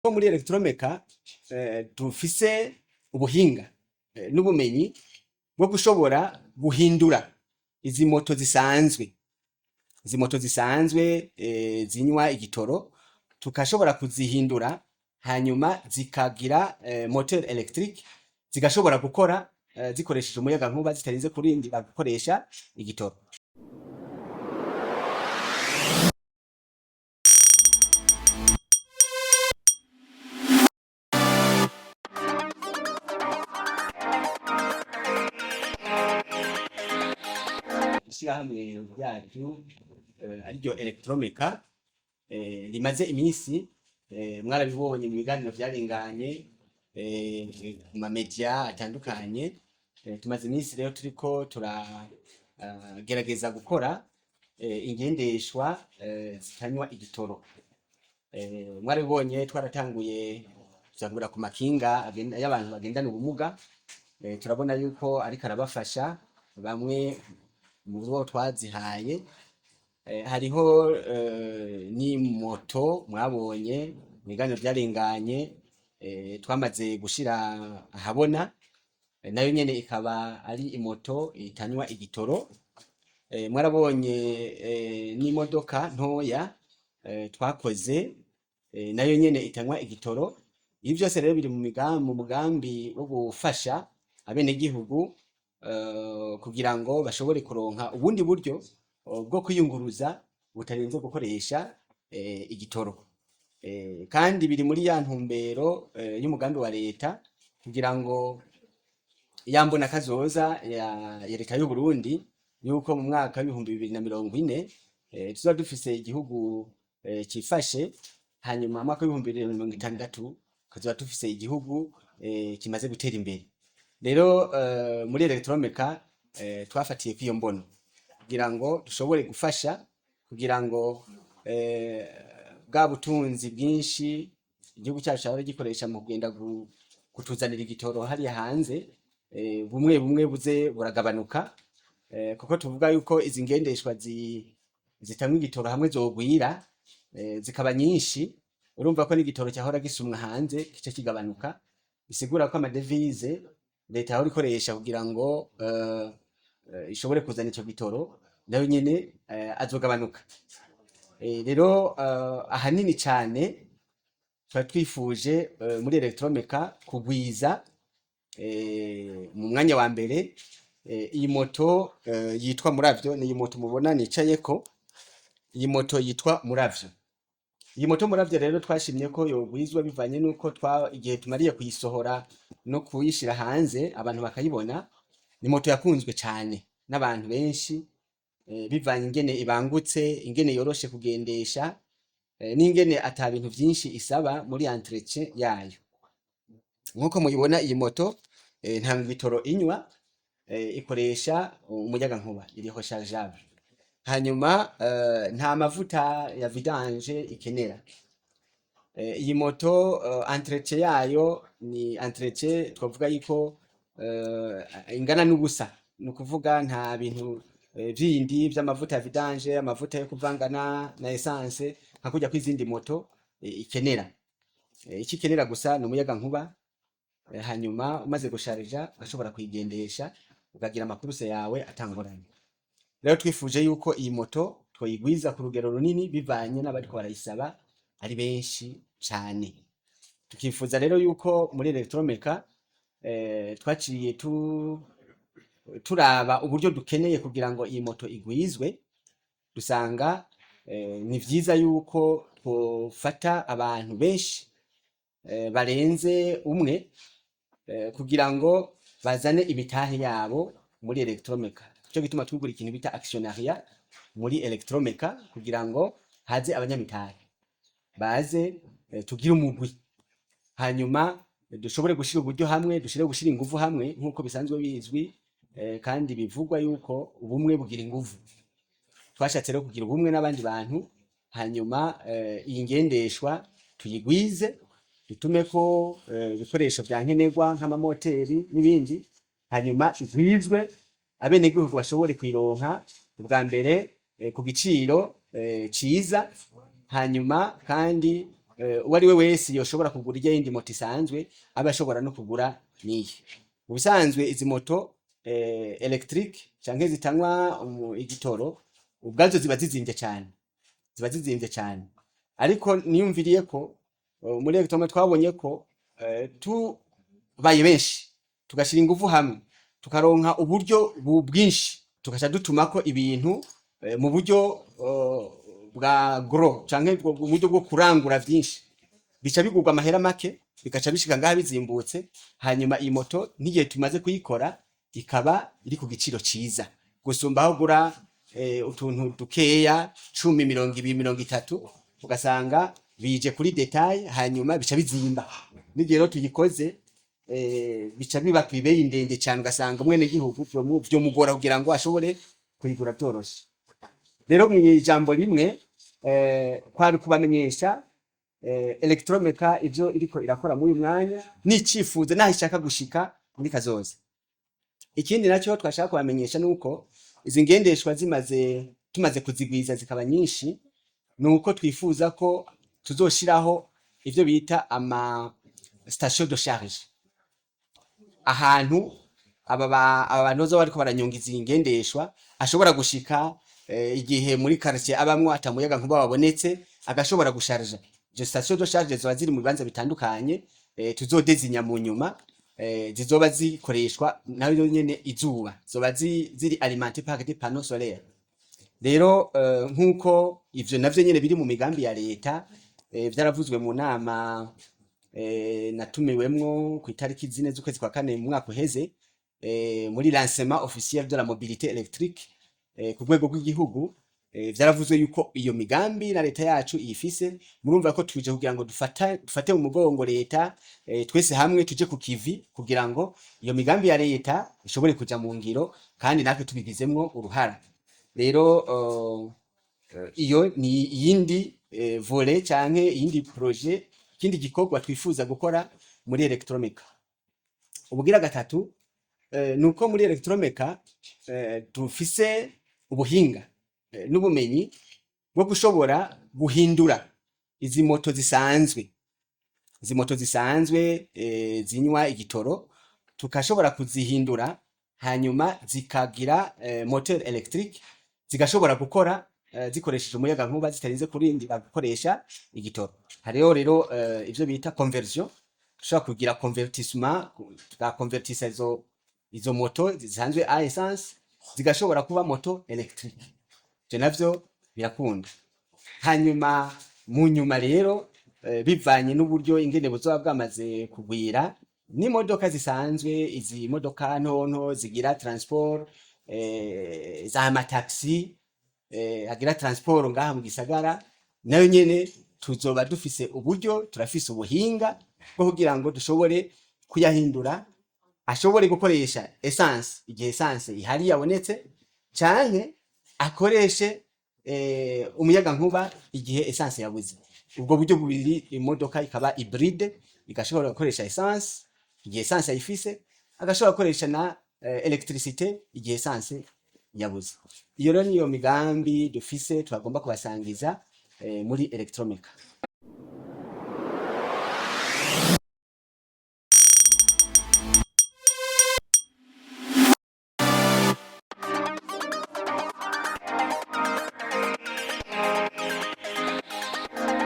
Ko muri Electromeca dufise ubuhinga n'ubumenyi bwo gushobora guhindura izi moto zisanzwe, izi moto zisanzwe zinywa igitoro, tukashobora kuzihindura hanyuma zikagira moteur électrique, zigashobora gukora zikoresheje umuyagankuba, zitarinze kurindira gukoresha igitoro. Ishirahamwe ryacu ariryo Electromeca rimaze iminsi, mwarabibonye mu biganiro vyarenganye mu mamedia atandukanye. Tumaze iminsi rero turiko turagerageza gukora ingendeshwa zitanywa igitoro. Mwarabibonye, twaratanguye tuzangura ku makinga y'abantu bagendana ubumuga. Turabona yuko ariko arabafasha bamwe mu bo twazihaye. Hariho n'imoto mwabonye mu biganiro vyarenganye, twamaze gushira ahabona, nayo nyene ikaba ari imoto itanywa igitoro. Mwarabonye n'imodoka ntoya twakoze, nayo nyene itanywa igitoro. Ibi vyose rero biri mu mugambi wo gufasha abenegihugu kugira ngo bashobore kuronka ubundi buryo bwo kwiyunguruza butarinze gukoresha igitoro. Kandi biri muri ya ntumbero y'umugambi wa leta, kugira ngo ya mbona kazoza ya leta y'u Burundi, yuko mu mwaka w'2040 tuzoba dufise igihugu cifashe, hanyuma mu mwaka w'2060 tukazoba dufise igihugu kimaze gutera imbere. Rero muri Electromeca twafatiye kw'iyo mbono kugira ngo dushobore gufasha, kugira ngo bwa butunzi bwinshi igihugu cyacu cyahora gikoresha mu kugenda kutuzanira igitoro hariya hanze, bumwe bumwe buze buragabanuka, kuko tuvuga yuko izi ngendeshwa zitanywa igitoro hamwe zogwira, zikaba nyinshi, urumva ko n'igitoro cyahora gisumwa hanze kica kigabanuka, bisigura ko amadevize leta yahora ikoresha kugira ngo ishobore kuzana ico gitoro nayo nyene azogabanuka. Rero ahanini cane tuba twifuje muri Electromeca kugwiza, mu mwanya wa mbere, iyi moto yitwa Muravyo. Ni iyi moto mubona nicayeko, iyi moto yitwa Muravyo. Iyi moto Muravyo rero twashimye ko yogwizwa bivanye nuko twa igihe tumariye kuyisohora no kuyishira hanze abantu bakayibona, ni moto yakunzwe cane n'abantu benshi, bivanye ingene ibangutse, ingene yoroshe kugendesha, n'ingene ata bintu vyinshi isaba muri entretien yayo. Nkuko muyibona, iyi moto nta bitoro inywa, ikoresha umuyagankuba, iri rechargeable. Hanyuma nta mavuta ya vidange ikenera. Iyi moto entretien yayo ni entretien twavuga yuko ingana n'ubusa, ni ukuvuga nta bintu bindi vy'amavuta ya vidange, amavuta yo kuvangana na essence nka kurya kw'izindi moto ikenera. Ico ikenera gusa ni umuyagankuba, hanyuma umaze gusharija ugashobora kuyigendesha, ukagira ama courses yawe atangorane. Rero twifuje yuko iyi moto twoyigwiza ku rugero runini bivanye n'abariko barayisaba ari benshi cane. Tukifuza rero yuko muri Electromeca twaciye turaba uburyo dukeneye kugira ngo iyi moto igwizwe, dusanga ni vyiza yuko twofata abantu benshi barenze umwe, kugira ngo bazane imitahe yabo muri Electromeca. Nico gituma twugura ikintu bita actionnariat muri Electromeca, kugira ngo haze abanyamitahe baze, tugire umugwi, hanyuma dushobore gushira uburyo hamwe, dushobore gushira inguvu hamwe, nk'uko bisanzwe bizwi kandi bivugwa yuko ubumwe bugira inguvu. Twashatse rero kugira ubumwe n'abandi bantu, hanyuma iyi ngendeshwa tuyigwize, dutumeko ibikoresho vya nkenerwa nk'amamoteri n'ibindi, hanyuma igwizwe, abenegihugu bashobore kuyironka ubwa mbere ku giciro ciza, hanyuma kandi uwo ari we wese yoshobora kugura irya yindi moto isanzwe, aba ashobora no kugura n'iyi. Mu bisanzwe izi moto électrique canke zitanywa igitoro ubwazo ziba zizimvye cane, ziba zizimvye cane. Ariko niyumviriye ko muri Electromeka twabonye ko tubaye benshi, tugashira ingufu hamwe, tukaronka uburyo bwinshi, tugaca dutumako ibintu mu buryo bwa gros canke mu buryo bwo kurangura vyinshi, bica bigurwa amahera make, bigaca bishika ngaha bizimbutse. Hanyuma iyi moto n'igihe tumaze kuyikora ikaba iri ku giciro ciza gusumba aho ugura utuntu dukeya 10, 20, 30, ugasanga bije kuri détail, hanyuma bica bizimba. N'igihe rero tuyikoze bica biba kw'ibeyi ndende cane, ugasanga umwenegihugu vyomugora kugira ngo ashobore kuyigura vyoroshe. Rero mw'ijambo rimwe, kwari kubamenyesha Electromeka ivyo iriko irakora muri uyu mwanya n'icifuzo naho ishaka gushika muri kazoza. Ikindi nacyo twashaka kubamenyesha nuko izi ngendeshwa tumaze kuzigwiza zikaba nyinshi, nuko twifuza ko tuzoshiraho ivyo bita ama station de charge, ahantu aba bantu bazoba bariko baranyonga izi ngendeshwa ashobora gushika igihe muri quartier abamwo ata muyaga nkuba wabonetse, agashobora gusharja. Izo station de charge zoba ziri mu bibanza bitandukanye tuzodezinya mu nyuma, zizoba zikoreshwa nayo nyene izuba, zoba ziri alimentées par des panneaux solaires. Rero nk'uko ivyo navyo nyene biri mu migambi ya leta, vyaravuzwe mu nama natumiwemwo ku itariki 4 z'ukwezi kwa kane mu mwaka uheze, muri lancement officiel de la mobilité électrique ku rwego rw'igihugu, vyaravuzwe yuko iyo migambi na leta yacu iyifise. Murumva ko tuje kugira ngo dufate mu mugongo leta, twese hamwe tuje ku kivi kugira ngo iyo migambi ya leta ishobore kuja mu ngiro, kandi natwe tubigizemwo uruhara. Rero iyo ni iyindi volet canke iyindi projet, ikindi gikorwa twifuza gukora muri Electromeka. Ubugira gatatu, nuko muri Electromeka dufise ubuhinga n'ubumenyi bwo gushobora guhindura izi moto zisanzwe, izi moto zisanzwe zinywa igitoro, tukashobora kuzihindura hanyuma zikagira moteur électrique, zigashobora gukora zikoresheje umuyaga nkuba, zitarinze kurindira gukoresha igitoro. Hariho rero ivyo bita conversion, dushobora kugira convertissement, tugakonvertisa izo moto zisanzwe à essence zigashobora kuba moto électrique. Ivyo navyo birakunda. Hanyuma mu nyuma rero, bivanye n'uburyo ingene buzoba bwamaze kugwira, n'imodoka zisanzwe, izi modoka ntonto zigira transport za mataxi agira transport ngaha mu gisagara, nayo nyene tuzoba dufise uburyo, turafise ubuhinga bwo kugira ngo dushobore kuyahindura ashobore gukoresha essence igihe essence ihari yabonetse, canke akoreshe umuyaga nkuba igihe essence yabuze. Ubwo buryo bubiri, imodoka ikaba hybride, igashobora gukoresha essence igihe essence ayifise, agashobora gukoresha na électricité igihe essence yabuze. Iyo rero niyo migambi dufise twagomba kubasangiza muri Electromeka.